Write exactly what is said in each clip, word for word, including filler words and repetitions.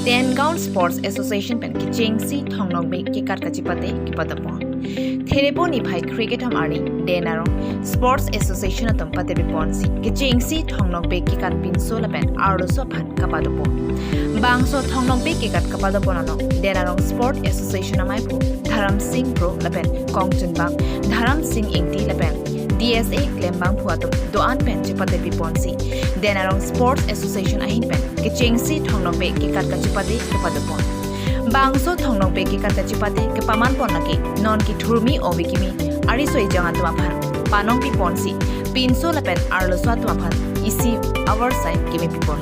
Dengaon Sports Association pen kechengsi Thong Nokbe kekat kachipate kepadopon. Therepo niphai krekethom arni Dengaon Sports Association atum patepiponsi kechengsi Thong Nokbe kekat pinso lapen arloso aphan kapadopon. Bangso Thong Nokbe kekat kapadopon along Dengaon Sports Association amaiphu Dharam Singh Kro lapen kongchunbang Dharam Singh Ingti lapen D S A klembangphu atum do-an pen chepatepiponsi Dengaon Sports Association ahin pen kechengsi Thong Nokbe kekat kachipate kepadopon. Bangso Thong Nokbe kekat kachipate kepamanpon lake non kethurmi ove kimi ariso ejang atum aphan panongpiponsi pinso lapen arloso atum aphan isi avarsai kemepipon.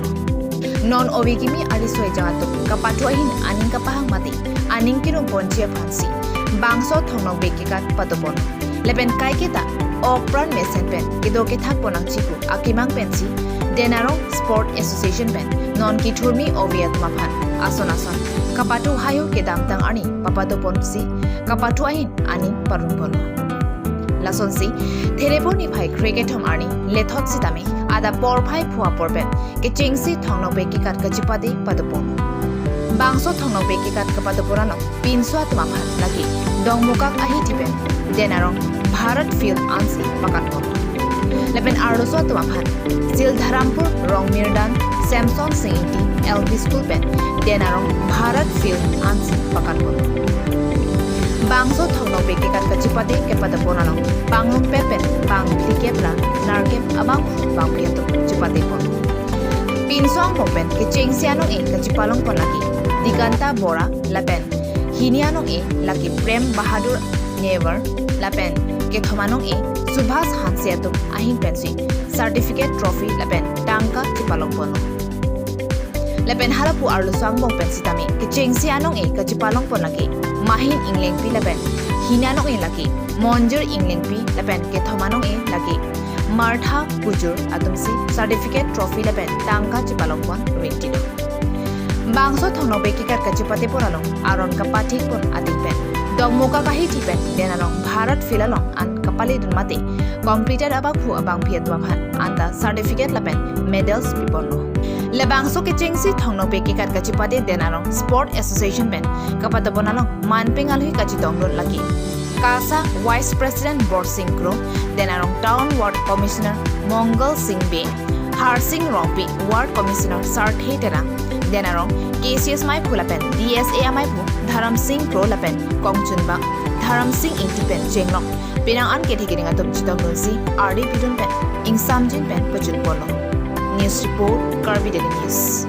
Non ove kimi ariso ejang atum kapathu ahin aning kapahang mate aning kerumponji aphansi bangso Thong Nokbe kekat padopon. Lapen kaiketa opran mesen pen kedo kethakpon nangji pu akemang pensi Dengaon Sports Association pen non kethurmi ove atum aphan ason ason kapathu hayo kedamtang arni papadoponsi kapathu ahin aning parumponlo. Lasonsi therepo niphai krekethom arni lethot sitame adap porphai phu apor pen kechengsi Thong Nokbe kekat kachipate padopon. Bangso Thong Nokbe kekat kapadopon along pinso atum aphan lake Dongmukak ahithi pen Dengaon Bharat Field ansi pakatpon. Lapen arloso atum aphan Sildharampur Rongmirdan Samson Singh Ingti L P School pen Dengaon Bharat Field ansi pakatpon. Bangso Thong Nokbe kekat kachipate kepadopon along panglongpet pen pangphlikep ra nerkep abang bangphli atum chipatepon. Pinso angbong pen kechengsi anong-e kachipalongpon lake Diganta Bora lapen hini anong-e lake Prem Bahadur Newar lapen kethom anong-e Subhas Hanse atum ahin pensi certificate, trophy lapen tangka chipalongponlo. Lapen halapu arloso angbong pen sitame kechengsi anong-e kachipalongpon lake Mahin Englengpi lapen hini anong-e lake Monjir Englengpi lapen kethom anong-e lake Martha Kujur atumsi certificate, trophy lapen tangka chipalongpon rinti do. Bangso Thong Nokbe kekat kachipatepon along aron kapathikpon ateng pen Dongmukak ahithi pen Dengaon Bharat Field along an kapaledun mate compete abangphu abangphi atum aphan anta certificate lapen medals piponlo. Labangso kechengsi Thong Nokbe kekat kachipate Dengaon Sports Association pen kapadopon along manpeng alui kachetongdun lake KASA Vice President Borsing Kro, Dengaon Town Ward Commissioner Mongal Singh Bey, Harsing Rongpi, Ward Commissioner Sarthe Terang, Dengaon K C S amaiphu lapen D S A amaiphu Dharam Singh Kro lapen kongchunbang Dharam Singh Ingti pen chenglok penang an kethe keding atum chetongdunsi ardi pidun pen ingsamjin pen pachunponlo. News report, Karbi Daily News.